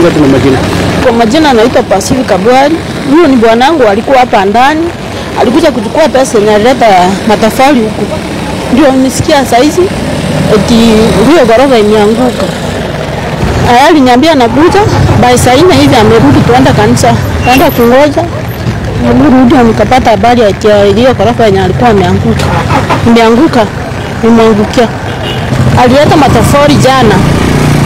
Ngapi na majina? Kwa majina anaitwa Pacific Kabwari. Huyo ni bwanangu, alikuwa hapa ndani. Alikuja kuchukua pesa na alileta matofali huku. Ndio nisikia saizi eti hiyo ghorofa imeanguka. Aliniambia anakuja by saa 4 hivi amerudi, tuenda kanisa. Kaenda kungoja. Nilirudi nikapata habari eti hiyo ghorofa yenye alikuwa ameanguka. Imeanguka. Imeangukia. Alileta matofali jana.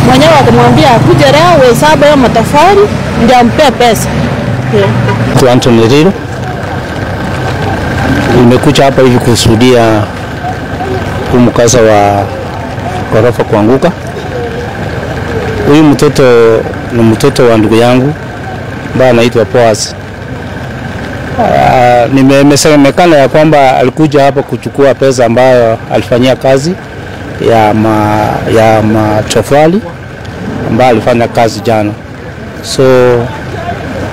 Mwenyewe akamwambia akuje leo hesabu ya matofali ndio ampe pesa. Yeah. Anthony Riro. Nimekuja hapa hivi kushuhudia huu mkasa wa ghorofa kuanguka. Huyu mtoto ni mtoto wa ndugu yangu ambaye anaitwa Boaz. Nimesemekana ya kwamba alikuja hapa kuchukua pesa ambayo alifanyia kazi ya matofali ambayo alifanya kazi jana. So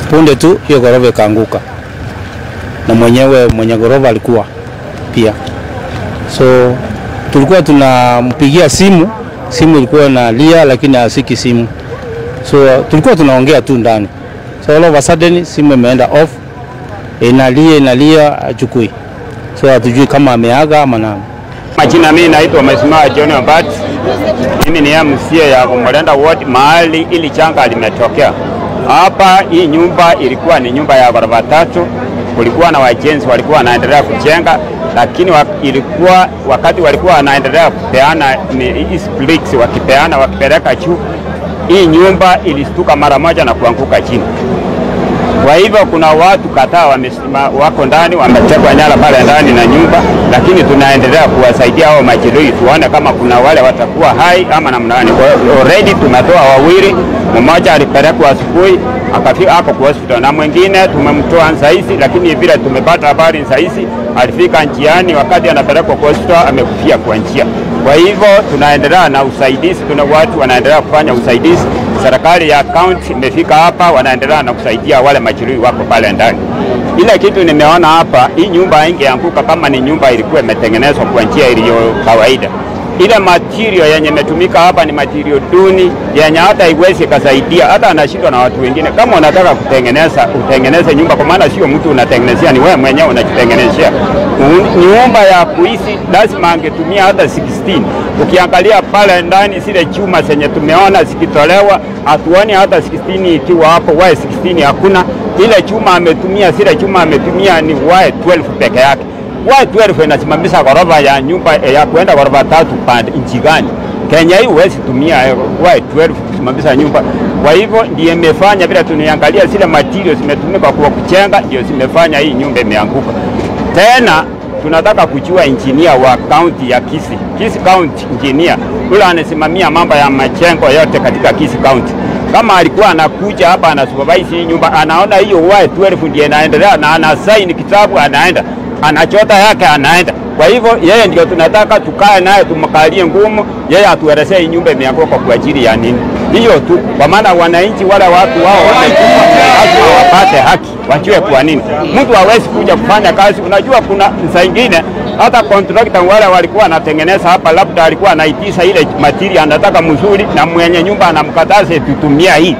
punde tu hiyo ghorofa ikaanguka. Na mwenyewe mwenye ghorofa alikuwa pia. So tulikuwa tunampigia simu, simu ilikuwa inalia lakini hasiki simu. So tulikuwa tunaongea tu ndani. So all of a sudden simu imeenda off. Inalia achukui. So hatujui kama ameaga ama nani. Majina mimi naitwa Mheshimiwa John Obat. Mimi ni MCA ya Omorenda Ward, mahali ili changa limetokea. Hapa hii nyumba ilikuwa ni nyumba ya ghorofa 3. Kulikuwa na wajenzi walikuwa wanaendelea kujenga, lakini ilikuwa wakati walikuwa wanaendelea kupeana hizi bricks, wakipeana wakipeleka juu, hii nyumba ilistuka mara moja na kuanguka chini. Kwa hivyo kuna watu kadhaa wako ndani, wametekwa nyara pale ndani na nyumba, lakini tunaendelea kuwasaidia hao majeruhi tuone kama kuna wale watakuwa hai ama namna gani. Already tumetoa wawili, mmoja alipelekwa asubuhi akafika hapo kwa hospital na mwingine tumemtoa saizi, lakini vile tumepata habari saizi alifika njiani, wakati anapelekwa kwa hospital amekufia kwa njia. Kwa hivyo tunaendelea na usaidizi, tuna watu wanaendelea kufanya usaidizi. Serikali ya county imefika hapa, wanaendelea na kusaidia wale majeruhi wako pale ndani. Ile kitu nimeona hapa, hii nyumba ingeanguka kama ni nyumba ilikuwa imetengenezwa kwa njia iliyo kawaida. Ile material yenye imetumika hapa ni material duni yenye hata haiwezi kusaidia, hata anashindwa na watu wengine. Kama unataka kutengeneza, utengeneze nyumba, kwa maana sio mtu unatengenezea, ni wewe mwenyewe unajitengenezea. Nyumba ya kuishi lazima angetumia hata 16. Ukiangalia pale ndani zile chuma zenye tumeona zikitolewa, hatuoni hata 16 ikiwa hapo, Y16 hakuna. Ile chuma ametumia, zile chuma ametumia ni Y12 peke yake. Y12 inasimamisha ghorofa ya nyumba ya kuenda ghorofa 3 pande nchi gani? Kenya hii huwezi tumia Y12 kusimamisha nyumba. Kwa hivyo ndiye imefanya vile tunaangalia zile materials zimetumika kwa kujenga, ndio zimefanya hii nyumba imeanguka. Tena tunataka kujua engineer wa county ya Kisii, Kisii County engineer yule anasimamia mambo ya majengo yote katika Kisii County. Kama alikuwa anakuja hapa ana supervise hii nyumba, anaona hiyo Y12 ndiye inaendelea na ana sign kitabu, anaenda anachota yake anaenda. Kwa hivyo yeye ndio tunataka tukae naye tumkalie ngumu, yeye atuelezee hii nyumba imeanguka kwa ajili ya nini. Hiyo tu, kwa maana wananchi wale watu wao wamekufa, lazima wapate haki, wajue kwa nini. Mtu hawezi kuja kufanya kazi. Unajua kuna saa nyingine hata contractor wale walikuwa wanatengeneza hapa, labda alikuwa anaitisha ile material anataka mzuri, na mwenye nyumba anamkataza tutumia hii.